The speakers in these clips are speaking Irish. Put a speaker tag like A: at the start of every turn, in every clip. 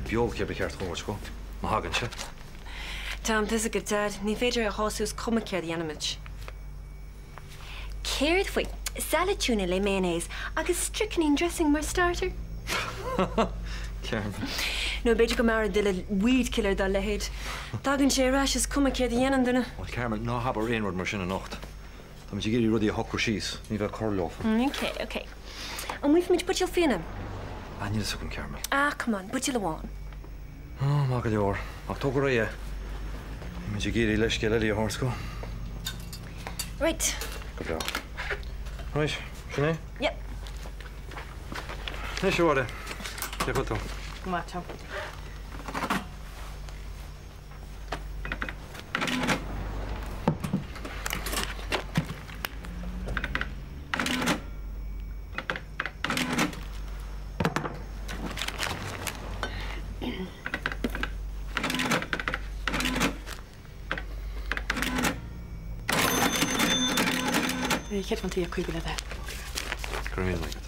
A: Beo cé ba cheart dhó a thabhairt dhó, má thagann sé.
B: Tá a fhios agat, Dad, ní féidir é a shású is cuma céard a dhéanaimid. Céard faoi salad tuna le mayonnaise agus strychnine dressing mar starter?
A: Carmel.
B: Nó b'fhéidir go mb'fhearr a thuilleadh weed killer dá leithéid. Tagann sé ar ais is cuma céard a dhéanann duine.
A: Bhuel, Carmel, ná habair aon rud mar sin anocht. Táimid ag iarraidh rudaí a shocrú síos, ní bheith ag cur leo.
B: Ok, ok. An bhfuilfimid buidéal fíona?
A: Ah, níl a fhios agam, Carmel.
B: Ah, come on, buidéal amháin.
A: Oh, maith go leor. Ach tóg ar aghaidh é. Táimid ag iarraidh leithscéal eile a thabhairt dó.
B: Right.
A: Go breá. Right, sin é?
B: Yep.
A: Anois, a Mháire, cén chaoi a bhfuil tú?
C: Go maith, Tom. Ceirbheatanna 50 le bheith.
A: Go raibh míle maith agat.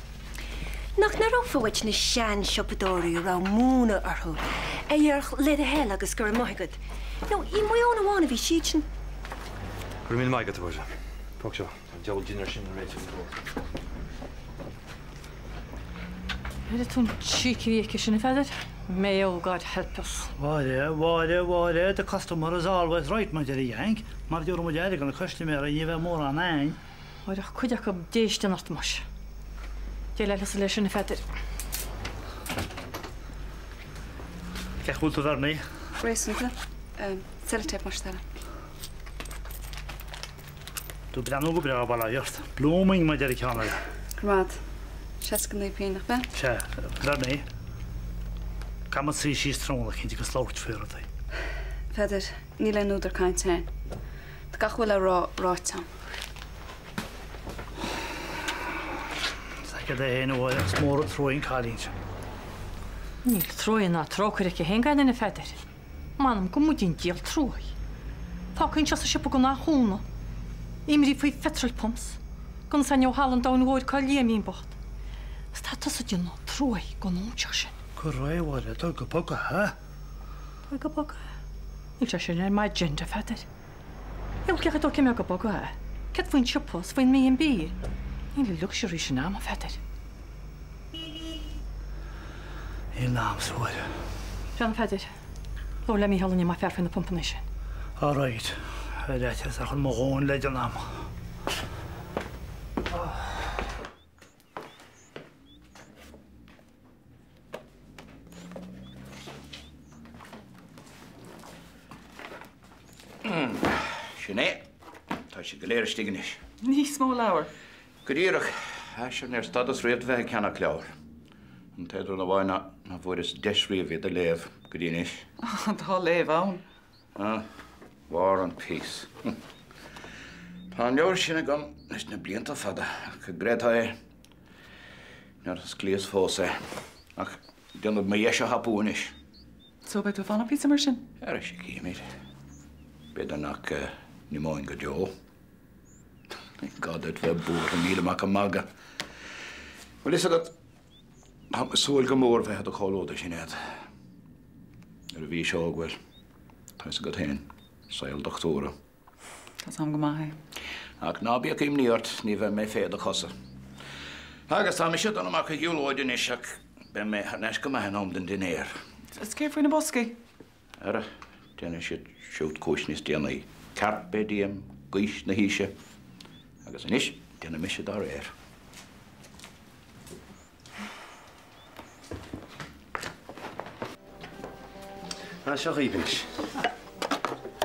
B: Nach n-aireofá uait na sean-siopadóirí a raibh múineadh orthu, a déarfadh 'le do thoil' agus 'go raibh maith agat'? Nó i Maigh Eo amháin a bhí siad sin?
A: Go raibh míle maith agat, a Mháire. Fág seo, tá an diabhal dinnéar sin le réiteach go fóill.
C: An bhfaca tú an cheek a bhí aici sin, a Pheadair? Mayo, God help us.
D: Mháire, Mháire, Mháire, the customer is always right, mar a deir an Yank. Mara dtabharfaidh muid aire do na custaiméirí ní bheidh mórán a'ainn.
C: Chuirfeadh cuid acu déistin ort muis. Déileáil thusa leis sin, a Pheadair.
D: Cén chaoi a bhfuil tú, a Bhernie?
E: Réasúnta. Sellotape más toil.
D: Tú ag breathnú go breá, bail ó Dhia ort. Blooming, mar a deir an ceann eile.
E: Go raibh maith agat. 69 pingin, nach b'ea?
D: Sea, a Bhernie. Caithfidh muid suí síos tráthnóna eicínt agus labhairt faoi rudaí.
E: A Pheadair, níl aon údar cainte ann. Tá gach a bhfuil le rá ráite a'm.
D: Is aice é féin a Mháire, is mór an trua an cailín sin.
C: Níl trua ná trócaire aici féin gan duine, a Pheadair. M'anam go muide an diabhal truaí. Fágtha anseo sa siopa gan aon chúnamh. Imní faoi phetrol pumps. Gan fhios a'inn ó thalamh an domhain mhóir cá Liaimín bocht. Is tá tusa ag déanamh truaí gon óinseach sin.
D: Go raibh, a Mháire, dul go bog, ha?
C: Dul go bog, ha? Níl sé sin ar m'agenda, a Pheadair. Eol cé chomh cé go bog é? Céard faoin siopa is faoin B&B? Níl an luxury sin a'm, a Pheadair.
D: Níl a'msa, a Mháire.
C: Bhuel, a Pheadair, labhair le Mícheál inniu más fearr faoi na pumpanna sin.
D: All right. Ar fhaitíos ar chur mo dhóthain le déanamh a'm.
F: Sin é. Tá siad go léir istigh anois.
G: Níos mó leabhar.
F: Go díreach. Sea, níor stadas riamh de bheith ag ceannach leabhar. An t-aon rud amháin ná nach bhfuaireas deis riamh iad a léamh go dtí anois.
G: Tá léamh ann.
F: Ah, War and Peace. Tá an leabhar sin agam leis na blianta fada, ach go gcreidfeá é, níor osclaíos fós é. Ach déanfad mo dheis a thapú anois.
G: So beidh tú ag fanacht píosa mar sin?
F: Ara sea, cífimid. B'fhéidir nach n-imeoinn go deo. Ní gá duit bheith buartha, nílim ach ag magadh. Bhfuil fhios agat, táim ag súil go mór bheith i do chomhluadar, Sinéad. Nuair a bhís óg, bhuel, tá fhios agat féin, saol dochtúra.
G: Tá 's a'm go maith é.
F: Ach ná bíodh imní ort, ní bheidh mé fé do chosa. Agus tá mise ag dul amach ar shiúlóid anois ach beidh mé thar n-ais go maith in am don dinnéar.
G: Is céard faoi na boscaí?
F: Ara, déanfaidh siad siúd cúis níos déanaí. Carpe diem, gaois na haoise. Agus anois, déanfaidh mise dá réir.
H: Ah, seo dhaoibh anois.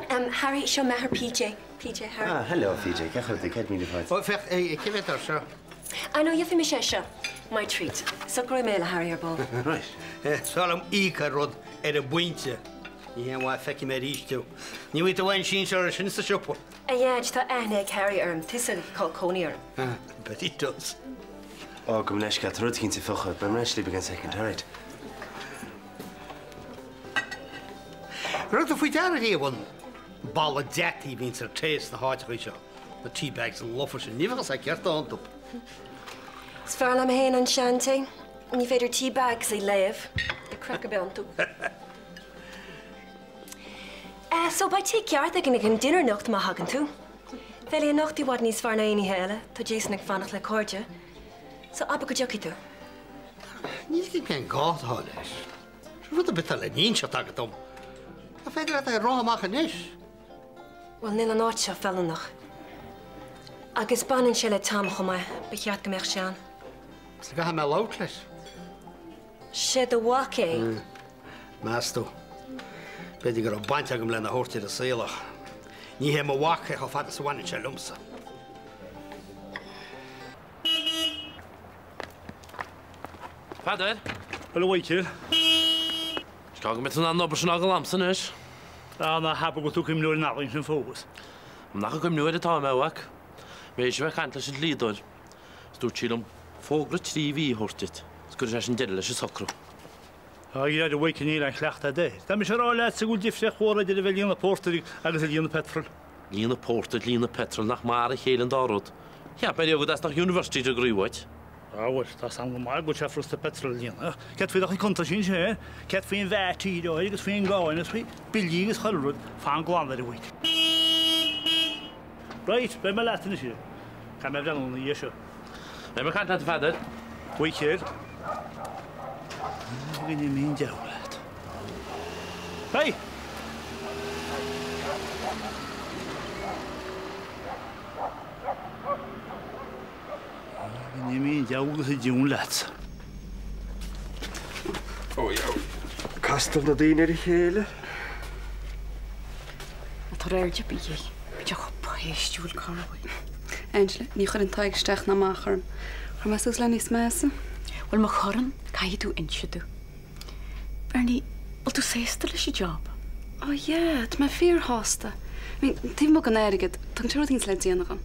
B: Em, Harry, seo m'athair PJ. PJ, Harry.
H: Ah, hello, PJ. Cén chaoi a bhfuil tú? 100,000 fáilte.
I: Ó, féach, cé mhéad atá seo?
B: Ah, no, gheobhaidh mise é seo. My treat. Socróidh mé le Harry ar ball.
H: Right.
I: Is fearr liom íoc ar rud ar an bpointe. Ní haon mhaith feicfidh mé arís thú. Ní bhfaighidh tú aon sinsear sin sa siopa.
B: A Dhaid, tá aithne ag Harry orm. Tá fhios aige cá bhfuil cónaí orm.
I: Ah, bet he does.
H: Ó, gabh mo leithscéal, tá rud eicínt ag fiuchadh. Beidh mé ar ais libh i gceann soicind, alright?
I: Raibh tú faoi deara riamh an boladh deataí a bhíonns ar tae sna háiteachaí seo, na tea bags lofa sin, ní bheadh a fhios agat céard atá iontu.
B: Is fearr liom féin an sean-tae. Ní féidir tea bags a léamh. Craic a bheith iontu. So beidh tae ceart againn ag an dinnéar anocht má thagann tú. Bheil anocht i bhfad níos fearr ná aon oíche eile, tá Jason ag fanacht le cairde. So abair go dtiocfaidh tú.
I: Níl a fhios agam cén gá atá leis. Rud ar bith atá le n-inseacht agat dom. An féidir leat é a rá amach anois?
B: Bhuel, níl an áit seo feiliúnach. Agus baineann sé le Tom chomh maith, ba cheart go mbeadh sé ann.
I: Is caithfidh mé labhairt leis.
B: Sé do mhac é.
I: Meas tú? B'fhéidir go raibh baint agam lena thabhairt ar an saol ach ní hé mo mhac é chomh fada is a bhaineann sé liomsa.
J: Peadar.
D: Bhuel, a Mhichíl.
J: Is gá go mbeidh tú in ann an obair sin a fhágáil a'msa anois.
D: Á, ná habair go bhfuil tú ag cuimhniú ar an arraing sin fós.
J: Nach ag cuimhniú air atá mé, a mhac. Bhí mé ag caint leis an dlíodóir. Is dúirt sí liom fógra 3 mhí a thabhairt duit, is cuirfidh sé sin deireadh leis an socrú.
D: Á, a Mhichíl, níl aon chleachtadh a'd air. Tá mise a rá leatsa go bhfuil difríocht mhór idir a bheith ag líonadh pórtair agus ag líonadh peitril.
J: Líonadh pórtair, líonadh peitril, nach mar a chéile an dá rud. Cheap mé riamh go dteastódh University degree uait.
D: Á bhuel, tá 's a'm go maith go bhfuil sé furasta petrol a líonadh. Céard faoi do chuid cuntaisí ansin, eh? Céard faoin VAT agus faoin gcáin agus faoi billí agus chuile rud? Fan glan air, a Mhichíl. Right, beidh mé leat anois. Caithfidh mé breathnú ina dhiaidh seo.
J: Beidh mé ag caint leat, a Pheadair.
D: A Mhichíl. Go n-imí an diabhal leat. Hey! Go n-imí an diabhal agus a diún leatsa.
A: Ó, castar na daoine ar a chéile.
K: Tá airde ar bith é. Bíonn sé chomh péistiúil corruair.
E: Angela, ní chuireann Tadhg isteach ná amach orm. Chuir mé suas le níos measa.
K: Bhuel, má chuireann, caithfidh tú inse domh. Bernie, bhfuil tú sásta leis an job?
E: Oh yeah, tá mé fíorshásta. I mean, taobh amuigh den airgead, tugann sé rud éicint le déanamh dhom.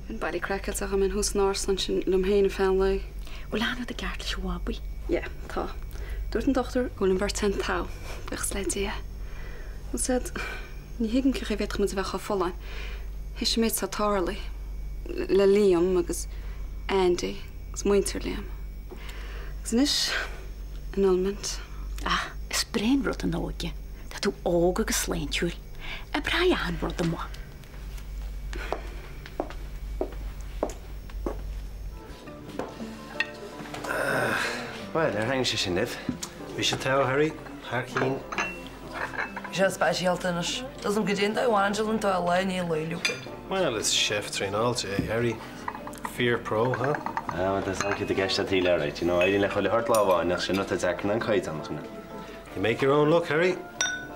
E: Bheinn bailí craiceáilte dá mbeinn thuas in árasán ansin liom féin ar feadh an lae.
K: Bhfuil achan rud i gceart leis an bhabaí?
E: Yeah, tá. Dúirt an dochtúir go bhfuil an bheirt an-togha, buíochas le Dia. Bhuel said, ní thuigim cén chaoi a bhféadfadh muid a bheith chomh folláin, théis an méid atá tarlaithe, le Liam agus Andy agus muintir Liam. Agus anois, annulment.
K: Ah, is breá an rud an óige. Tá tú óg agus sláintiúil. Oibreoidh achan rud amuigh.
H: Bhuel, ar thaitin sé sin libh? Bhí sé togha, Harry. Thar cinn.
L: Bhí sé speisialta anois. Tá 's a'm goidé an dóigh a bhfaigheann an dá lá i ndiaidh lae leo.
H: Bhuel, is chef traenáilte é Harry. Fíor pro, huh? Ah, bhuel, tá 's a'm céard atá i gceist agat alright, you know, éiríonn le chuile shórt lá amháin ach sin rud atá deacair ná an caighdeán a choinneáil.
M: You make your own luck, Harry.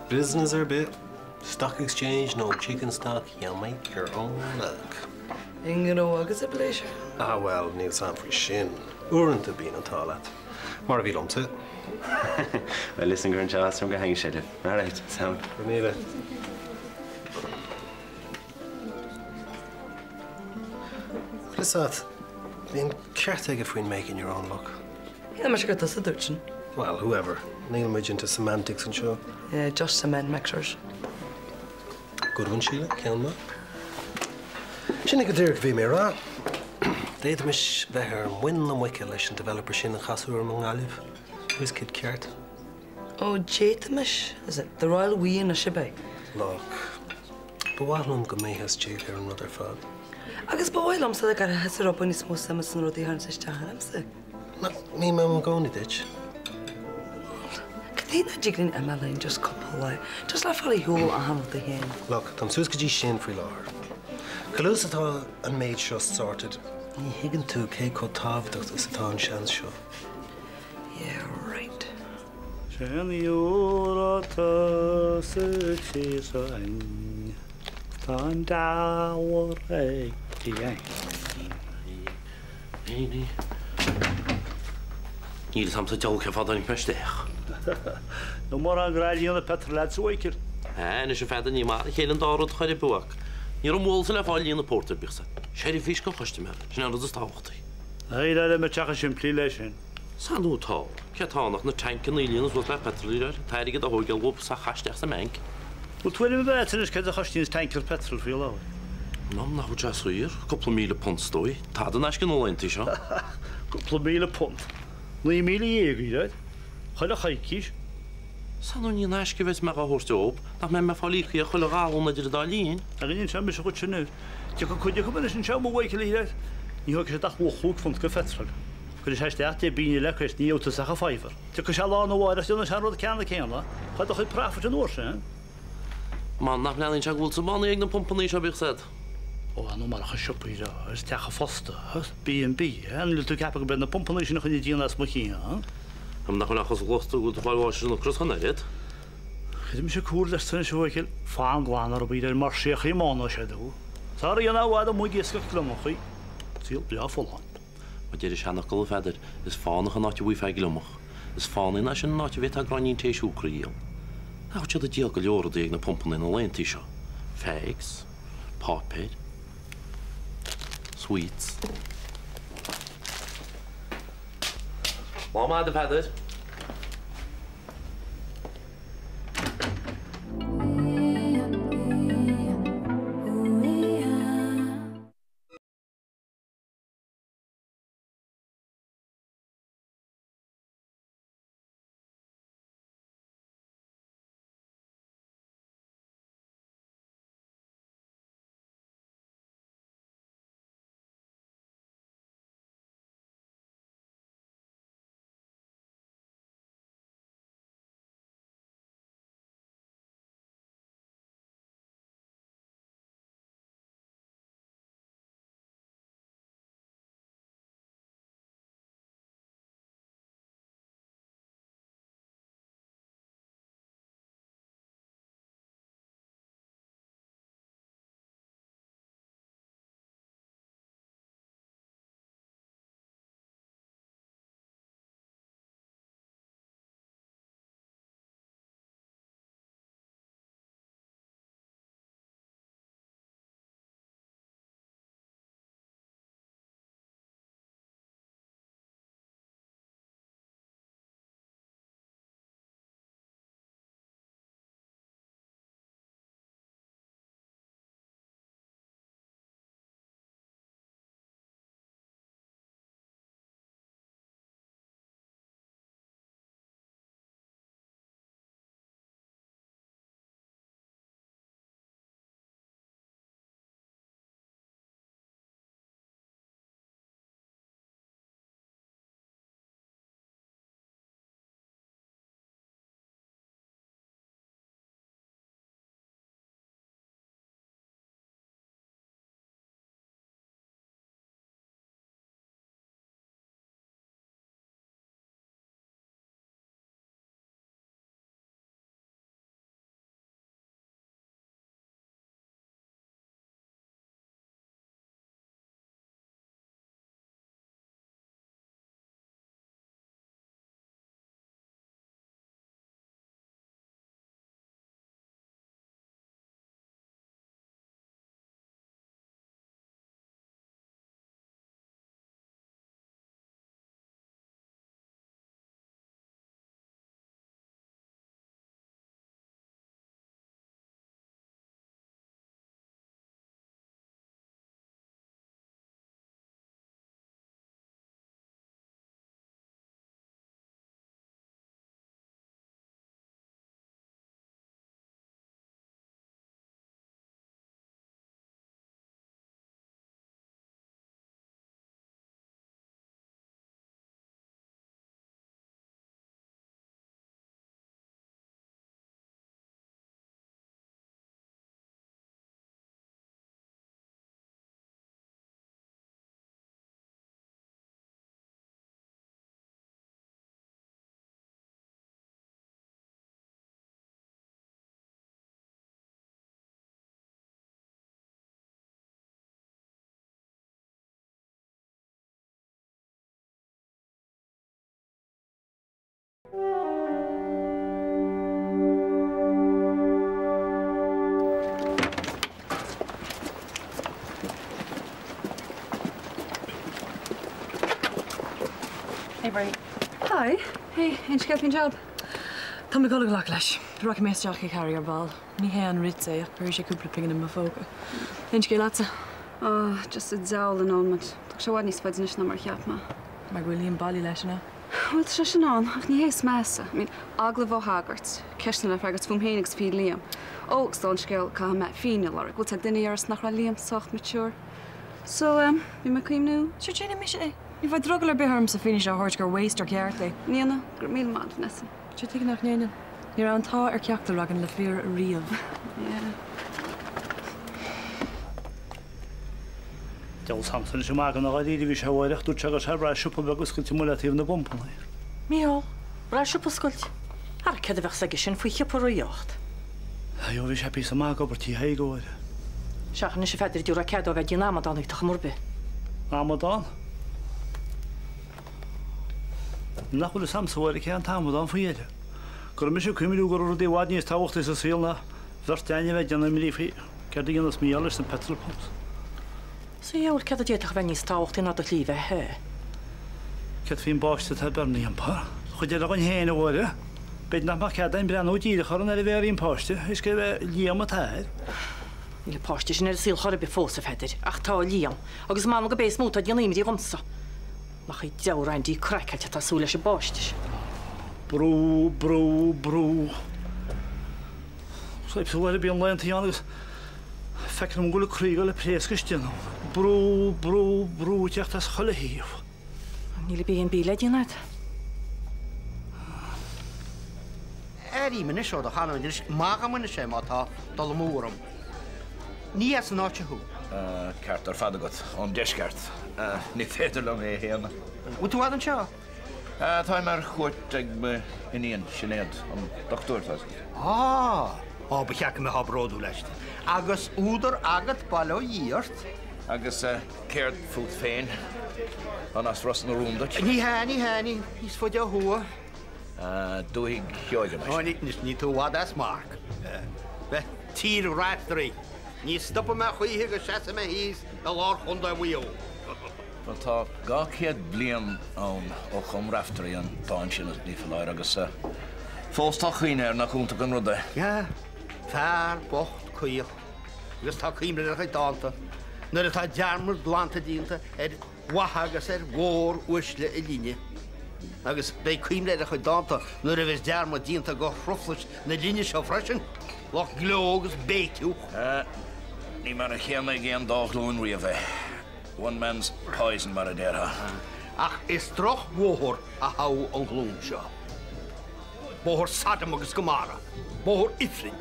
M: Business ar bith, stock exchange nó chicken stock, you make your own luck.
L: I ngnó agus i bpléisiúr.
M: Ah bhuel, níl 's a'm faoi sin. Uaireanta bíonn an t-ádh leat. Mar a bhí liomsa.
H: Bhuel, listen, go raibh áthas orm gur thaitin sé libh. Alright, sound.
M: Go raibh míle. Bhfuil 'fhios a'd, bhí an ceart aige faoin making your own luck.
L: Shíl mise gur tusa a dúirt sin.
M: Well, whoever. Níl muid into semantics anseo.
L: Yeah, just cement mixers.
M: Good one, Sheila. Ceann maith. Sin é go díreach a bhí mé a rá. D'fhéadfaimis bheith ar mhuin na muice leis an developer sin a casadh orm i nGaillimh. Whiz kid ceart.
L: Ó, d'fhéadfaimis? Is it the royal we anois ab é?
M: Look, ba mhaith liom go mbeifeá istigh ar an rud ar fad.
L: Agus ba mhaith liomsa go gcuirfeá tusa rud beag níos mó suime sna rudaí a chuireann isteach ormsa.
M: Nach mbím i gcónaí duit?
L: Cad é nach dtig linn imeacht linn just cúpla lá, just le fáil ar shiúl ó achan rud a théann.
M: Look, táim suas go dtí sin faoi láthair. Chomh luath is atá an méid seo sorted, ní thuigeann tú cé chomh tábhachtach is atá an seans seo.
L: Yeah, right.
D: Sé an iúr atá sa tír seo againn, tá an diabhal ag Dia.
J: Níl 'fhios a'msa diabhal cén fáth a dtáinig mé isteach.
D: Níl mórán grá líonadh peitril a'dsa a Mhichíl.
J: Anois a Pheadair, ní mar a chéile an dá rud chor ar bith ach ní raibh mullsa le fáil líonadh pórtair bíodh san. Seirbhís don chustaiméir, sin an rud is tábhachtaí.
D: Éirigh le teach simplí leis sin.
J: Sea nó tá. Cé atá ann ach na tancanna a líonadh suas le petrol ar an t-airgead a thóigeáil uathu 's a chaith isteach sa mbanc.
D: Bhfuil tuairim ar bith agat anois céard a chosnaíonns tanker petrol faoi láthair?
J: M'anam nach bhfuil sé saor, cúpla £1,000 is dóigh. Tada in aisce na laethanta seo.
D: Cúpla £1,000. 19,000 a right? Chuile choicís.
J: Sea nó ní in aisce a bheas mé dhá thabhairt dóibh, nach mbeidh mé ag fáil íocaíocht chuile ghalún idir an dá linn.
D: Agus inseoidh mise dhuit sin. Tiocfaidh cuid acu anois anseo, a Mhichíl, ní thógfaidh siad ach luach £5 de phetrol. Cuirfidh sé isteach 10 bpingin le cois, ní gheobhaidh tusa ach fiver. Tiocfaidh sé lá arna mháireach, déanfaidh sé an rud ceanna céanna. Cá do chuid profit an uair sin?
J: M'anam nach mbreathnaíonn sé go bhfuil tú bánaithe ag na pumpannaí seo, bíodh 's a'd.
D: Ó, ar ndóigh mar a chuir siopaí leo, is teach a fosta, B and B, an bhfuil tú ag ceapadh go mbeidh na pumpannaí sin a choinnigh díon as mo chinn, huh?
J: Nach bhfuil aon chosúlacht go bhfuil tú ag fáil bháis ar an ocras chun oiread.
D: Cuirfidh mise cúr leis anois, a Mhichíl, fan glan orthu iad ar mar sé chaoi mánóidh sé thú. Sara dhéanamh i bhfad amuigh ag iascach gliomachaí, saol breá folláin.
J: Mar deir an seanfhocal, a Pheadair, is fánach an áit a bhfaighfeá gliomach. Is fánaí ná sin an áit a bhféadfá gráinnín tae siúcra a dhíol. Ach tá siad ag díol go leor rudaí ag na pumpannaí na laethantaí seo. Fags. Páipéir. Sweets. Lá maith, a Pheadair.
L: Hey Brí.
E: Hi. Hey, aon scéal faoin jab?
L: Tá mé ag dul a ghlacadh leis. Rachaidh mé isteach chuig Harry ar ball. Ní hé an ritz é ach bhéarfaidh sé cúpla pingin i mo phóca. Aon scéal agatsa?
E: Oh, just an diabhal an nóiméad. Tá sé i bhfad níos faide anois ná mar a cheap mé.
L: Mar go bhfuil Liam bailí leis, an ea?
E: Bhuel, tá sé sin ann, ach ní hé is measa. I mean, agallaimh ó shagairt, ceisteanna le freagairt fúm féin agus faoi Liam. Ó, agus dála an scéil, caithfidh mé fírinne a lorg. Bhfuil duine a déarfas nach raibh Liam sách mature? So, em, bhí mé ag cuimhniú.
L: Sure, déanfaidh mise é. Ní bheidh drogall ar bith ormsa fianaise a thabhairt gur waster ceart é.
E: Ní dhéanfaidh, go raibh míle maith agat, Vanessa.
L: Sure, tuige nach ndéanann? Ní raibh an t-ádh ar cheachtar againn le fir riamh.
E: Yeah.
D: Diabhal Samson anois ag magadh ná dáiríre a bhí sé amárach, dúirt sé go raibh sé ag brath siopa beag oscailte amuigh le taobh na bpumpanna.
C: Mícheál, raibh siopa oscailte? Ara céard a bheadh aige sin faoi shiopa-raíocht?
D: Ayo, bhí sé píosa maith ag obair tí Thaidhg a Mháire.
C: Seach anois a Pheadair, dtabharfá cead dó bheith ag déanamh amadánaíochta chuma ar bith.
D: Amadán? Nach bhfuil fhios a'msa a Mháire cé an t-amadán faoi dheireadh. Go raibh mise ag cuimhniú go raibh rudaí i bhfad níos tábhachtaí sa saol ná bheirt a'inn a bheith ag déanamh imní faoi céard a dhéanfas Mícheál leis na petrol pumps.
C: Sa diabhal, céard a d'fhéadfadh a bheith níos tábhachtaí ná do shlí bheatha?
D: Céard faoin bpáiste atá ag Bernie iompair? Chuid eile againn féin, a Mháire. B'fhéidir nach mbeadh cead a'inn breathnú díreach orainn nuair a bhéarfaidh an páiste, is gurb é Liam an t-athair.
C: Níl an páiste sin ar an saol chor ar bith fós, a Pheadair, ach tá Liam, agus m'anam gurb é is mó atá ag déanamh imní dhomsa. Nach é deabhar Aindí craiceáilte atá ag súil leis an bpáiste sin.
D: Brú, brú, brú. Sa bhaile bíonn laethanta ann agus feictear dom go bhfuil an croí ag dul ag pléascadh istigh ionam. Brú, brú, brú ag teacht as chuile thaobh.
C: Níl B&B le déanamh agat.
I: Airím anois ó do chanúint anois, maith dhom anois é má tá dul amú orm. Ní as an áit seo thú.
F: Ceart ar fad agat. Ón deisceart. Ní féidir liom é a shéanadh.
I: Bhfuil tú i bhfad anseo?
F: Táim ar cuairt ag m'iníon, Sinéad, an dochtúir, tá 'fhios agat.
I: Á! Á, ba cheart go mbeifeá bródúil aisti. Agus údar agat, bail ó Dhia ort.
F: Agus céard fút féin? An as Ros na Rún duit?
I: Ní hea, ní hea, níos faide ó thuaidh.
F: Dúthaigh Sheoige, mar sin.
I: Anois, níl tú i bhfad as marc. Bheith tír Raiftearaí. Ní stopfaidh mé choíche go seasfaidh mé thíos i lár Chontae Mhaigh Eo.
F: Bhuel, tá 200 bliain ann ó chum Raiftearaí an dán sin, ní foláir, agus fós tá cuimhne air, nach iontach an rud é?
I: Yeah. Fear bocht caoch. Agus tá cuimhne ar a chuid dánta nuair atá dearmad glanta déanta ar mhaithe agus ar mhór-uaisle a linne, agus beidh cuimhne ar a chuid dánta nuair a bheas dearmad déanta de thruflais na linne seo freisin, lucht gleo agus béiceadh.
F: Ní mar a chéanna ag aon dá ghlúin riamh é. One man's poison, mar a déarfá.
I: Ach is drochbhóthar a thogh an ghlúin seo. Bóthar Sodom agus Gomorrah. Bóthar Ifrinn.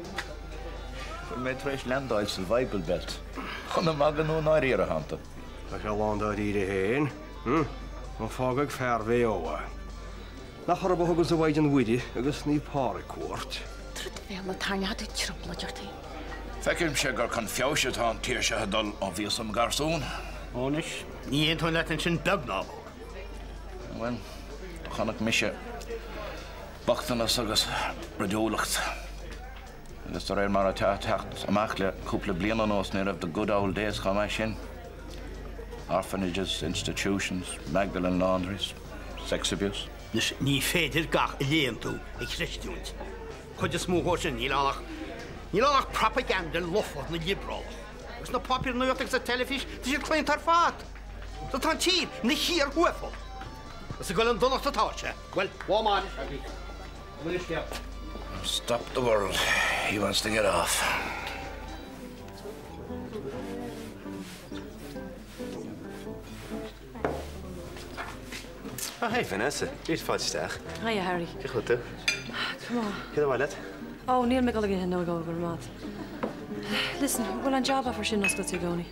F: Bhfuil mé tar éis leaindeáil sa Bhible Belt? Chun an mhagadh nó i ndáiríre, atánn tú?
A: Tá sé lán dáiríre féin. An fágadh fear Mhaigh Eo é? Nach orthu a thuganns an Mhaighdean Mhuire agus Naomh Pádraig cuairt?
K: Druid do bhéal nó tarraingeoidh tú trioblóid ort féin.
F: Feicimse gur chun feabhais atá an tír seo ag dul ó bhíos im gharsún.
I: Ó anois, ní aontóinn leat ansin beag ná mór.
F: Bhuel, do chonaic mise bochtanas agus brúidiúlacht. Agus de réir mar atá ag teacht amach le cúpla bliain anuas, ní raibh the good old days chomh maith sin. Orphanages, institutions, Magdalene laundries, sex abuse.
I: Anois, ní féidir gach a léann tú a chreistiúint. Chuid is mó dhó sin, níl ann ach, níl ann ach propaganda lofa na liobrálach. Agus na páipéir nuachta agus an teilifís, tá siad claonta ar fad. So tá an tír ina chíor thuaifeach. Is ag dul chun donachta atá sé. Bhuel, lá maith anois agaibh.
F: Stop the world, he wants to get off.
H: Oh, hey Vanessa, Dé fáilte isteach.
L: Hiya Harry.
H: Cén chaoi a bhfuil tú?
L: Come on.
H: Céard ba mhaith leat?
L: Oh, níl mé ag dul ag ithe nó ag ól go raibh maith agat. Listen, bhfuil an job offer sin oscailte i gcónaí?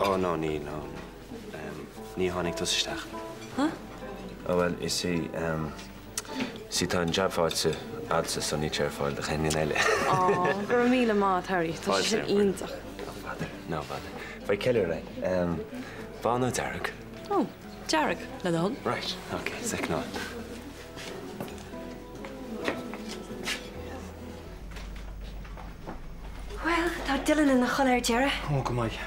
H: Oh, no, níl, no. Ní tháinig tusa isteach.
L: Huh?
H: Oh well, you see, um, see tá an jab faighte a'dsa so níl sé ar fáil do éinne eile.
L: Aw, go raibh míle maith, Harry. Tá sé sin iontach.
H: No bother, no bother. Beidh ceiliúradh againn. Um, bán nó dearg?
L: Oh, dearg, le do thoil.
H: Right, okay, second on.
B: Bhuel, tá Dylan ina chodladh ar deireadh.
A: Ó, go maith.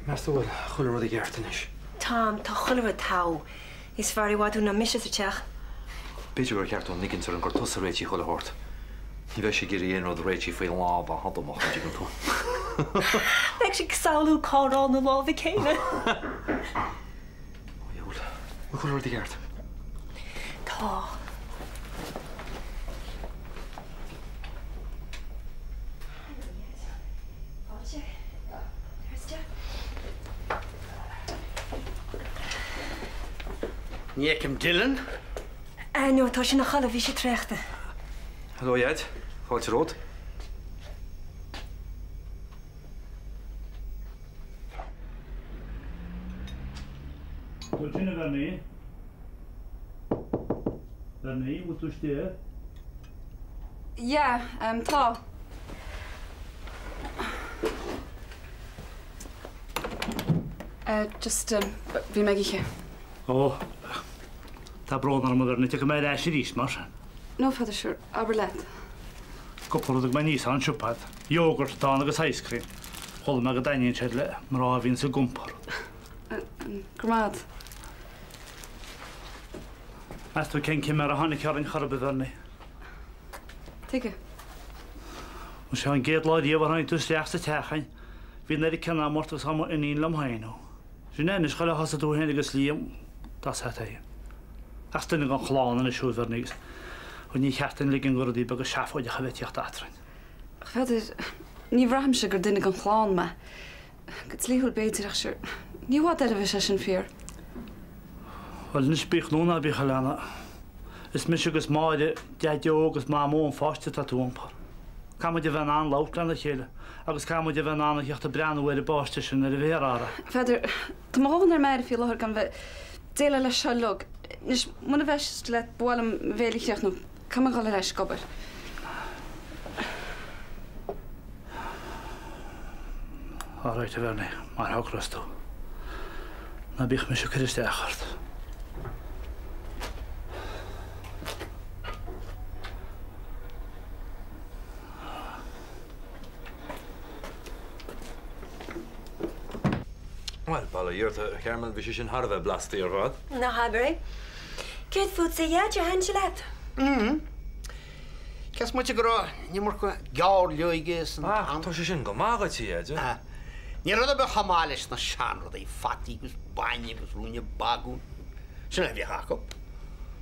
A: Meas tú bhfuil chuile rud i gceart anois?
B: Tá, tá chuile rud togha. Is fearr i bhfad thú ná mise sa teach.
A: B'fhéidir gur cheart dom ligint air gur tusa a réitigh chuile shórt. Ní bheidh sé ag iarraidh aon rud a réitigh faoi lámha Shadamach, an dtuigeann tú.
B: Beidh sé ag samhlú cóireáil na láimhe céanna.
A: Ó, dhiabhal. Bhfuil chuile rud i gceart?
B: Tá.
I: Ní fheicim Dylan.
B: Ah no, tá sé ina chodladh, bhí sé traochta.
N: Hello, a Dhaid. Fáilte romhat.
D: Bhuel sin a Bhernie. Bernie, bhfuil tú istigh?
E: Yeah, tá. Just, bhí mé ag ithe.
D: Ó, tá brón orm a Bhernie, tiocfaidh mé ar ais arís mar sin.
E: No, a Pheadair, sure, abair leat.
D: Cúpla rud a thug mé aníos ón siopa duit. Yogurt atá ann agus ice cream. Chuala mé go dtaitníonn siad le mná a bhíonns ag iompar.
E: Go raibh maith agat.
D: Meas tú cén ciméar a tháinig orainn chor ar bith, a Bhernie?
E: Tuige?
D: Bhuel, sé an gcéad lá riamh a tháinig tú isteach sa teach againn, bhí an oiread cion ama ort agus atá m'iníon liom féin. Sin é anois, chuile thosaigh tú féin agus Liam, tá sé féin. Ach is duine den chlann anois thú, a Bhernie, agus bhuel, ní cheart dúinn ligean do rudaí beaga seafóideacha a bheith ag tíocht eadrainn.
E: A Pheadair, ní bhraithimse gur duine den chlann mé. Go dlíthiúil b'fhéidir, ach sure, ní i bhfad eile a bheidh sé sin fíor.
D: Bhuel anois, bíodh nó ná bíodh, a leana, is mise agus Máire, Deaideo agus Mamó an pháiste atá tú a iompar. Caithfidh muid a bheith in ann labhairt lena chéile agus caithfidh muid a bheith in ann a theacht ag breathnú ar an bpáiste sin nuair a bheifear á.
E: A Pheadair, tá mo dhóthain ar m'aire faoi láthair gan bheith ag déileáil leis seo uilig. Anois, muna mheiste leat, ba mhaith liom mo bhéile a chríochnú. Caithfidh mé dhul ar ais ag obair.
D: All right, a Bhernie, mar a shocrós tú. Ná bíodh mise ag cur isteach ort.
N: Bhuel, bail ó Dhia ort, a Charmel, bhí sé sin thar a bheith blasta ar fad.
B: Ná habair é. Céard fútsa, a Dhaid, ar thaitin sé leat?
I: Mm. Cén smaointe go raibh an iomarca gairleoige san
N: Ach, tá sé sin go maith dhuit, a Dhaid.
I: Ah, níl rud ar bith chomh maith leis na seanrudaí, fataí agus bainne agus ruainne bagún. Sin é a bhíodh acu.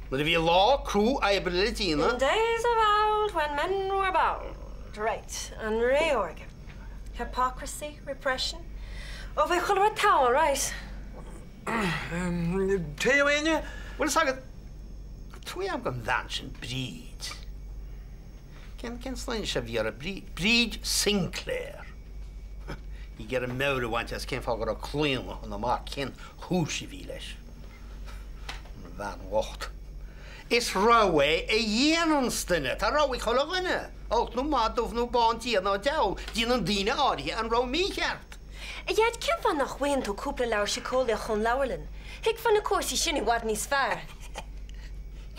I: Nuair a bhí lá crua oibre le déanamh.
B: In days of old when men were bold. Right, an ré órga. Hypocrisy, repression. Ó bhí chuile rud togha, right.
N: Tae ó éinne?
I: Bhfuil fhios agat, tá trua agam don bhean sin, Bríd. Cén, cén sloinne a bhí uirthi? Bríd, Bríd Sinclair. Í ag iarraidh meabhair a bhaint as cén fáth go raibh claonadh ina mac, cén chúis a bhí leis. An bhean bhocht. Is rogha é a dhéananns duine. Tá rogha ag chuile dhuine. Olc nó maith, dubh nó bán, Dia nó deabhal, déanann daoine áirithe an rogha mícheart.
B: A Dhaid, cén fáth nach bhfaigheann tú cúpla leabhar síceolaíoch ón leabharlann? Thuigfeá na cúrsaí sin i bhfad níos fearr.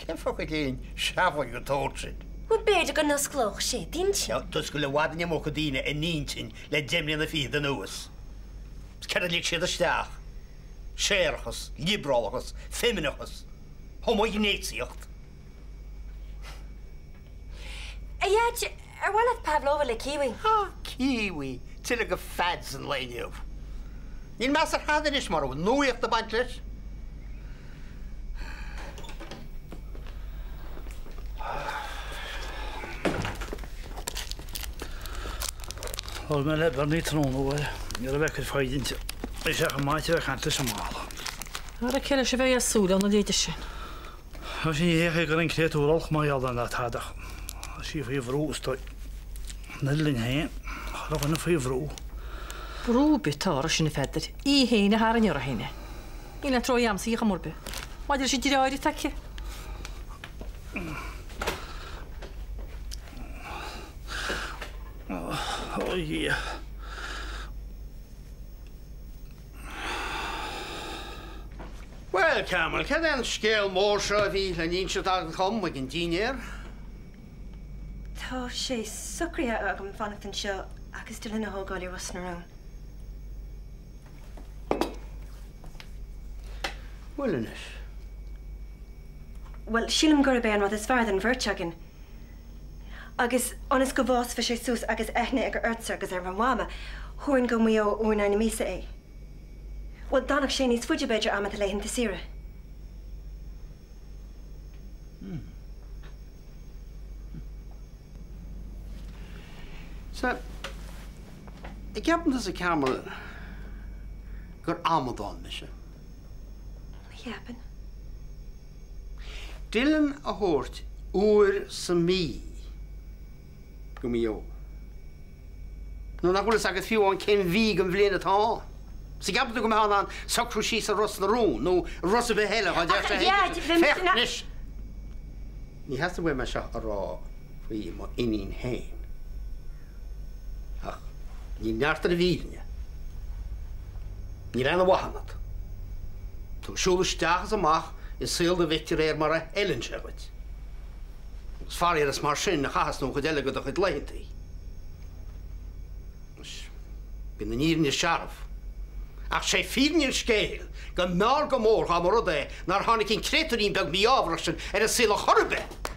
I: Cén fáth a gcuirfeá aon seafóid den tsórt sin?
B: Bhuel, b'fhéidir go n-osclódh sé d'intinn.
I: D'oscail i bhfad an iomarca daoine a n-intinn le 25 mbliana anuas. Céard a lig siad isteach? Séarachas, liobrálachas, feimineachas, homaighnéasaíocht.
B: A Dhaid, ar mhaith leat pavlova le kiwi?
I: Ah, kiwi! Tuilleadh de fads an lae inniu. Níl meas ar thada anois mura bhfuil nuaíocht ag baint leis.
D: Labhair mé le Bernie tráthnóna uair. Ní raibh aici ar foighid inti. Bhí sé chomh maith a bheith ag caint leis an mballa.
C: Ara cé leis a bheidh ag súil óna leithéide sin?
D: Tá sí ní hé gur an créatúr olc mar gheall air ná tada ach tá sí faoi bhrú is dóigh. An oiread linn féin, chuile dhuine faoi bhrú.
C: Brú ar bith atá uirthi sin a Pheadair. Í féin a tharraing uirthi féin é. Níl aon trua a'msa dhi chuma ar bith. Maidir leis an deartháir atá aici.
D: Ó a Dhia.
I: Bhuel, Carmel, céard é an scéal mór seo a bhí le n-inseacht agat dhom ag an dinnéar?
B: Tá sé socraithe agam fanacht anseo agus Dylan a thógáil i Ros na Rún.
I: Bhuel anois.
B: Bhuel, sílim gurb é an rud is fearr don bheirt againn. Agus ionas go bhfásfaidh sé suas agus aithne aige ortsa agus ar mo mhama, thabharfainn go Maigh Eo uair in aghaidh na míosa é. Bhuel, d'fhanfadh sé níos faide, b'fhéidir, amanta laethanta saoire.
I: Sea, an gceapann tusa, a Carmel, gur amadán mise?
B: Ní cheapaim.
I: Dylan a thabhairt uair sa mhí go Maigh Eo. Nuair nach bhfuil fhios agat fiú amháin cén mhí den bhliain atá ann. Is an gceapann tú go mbeifeá in ann socrú síos i Ros na Rún nó i Ros ar bith eile dhá
B: Ach, a Dhaid, bheinn
I: Féach anois! Ní theastaigh uaim é seo a rá faoi m'iníon féin. Ach níl neart ar an bhfírinne. Níl aon mhaith ionat. Tú ag siúl isteach is amach i saol do mhic de réir mar a fheileann sé dhuit. Agus faraor is mar sin a chaitheas tú an chuid eile de do chuid laethantaí. Anois, bíonn an fhírinne searbh. Ach sé fírinne an scéil go mb'fhearr go mór dá mba rud é nár tháinig an créatúirín beag mí-ámharach sin ar an saol ar chor ar bith!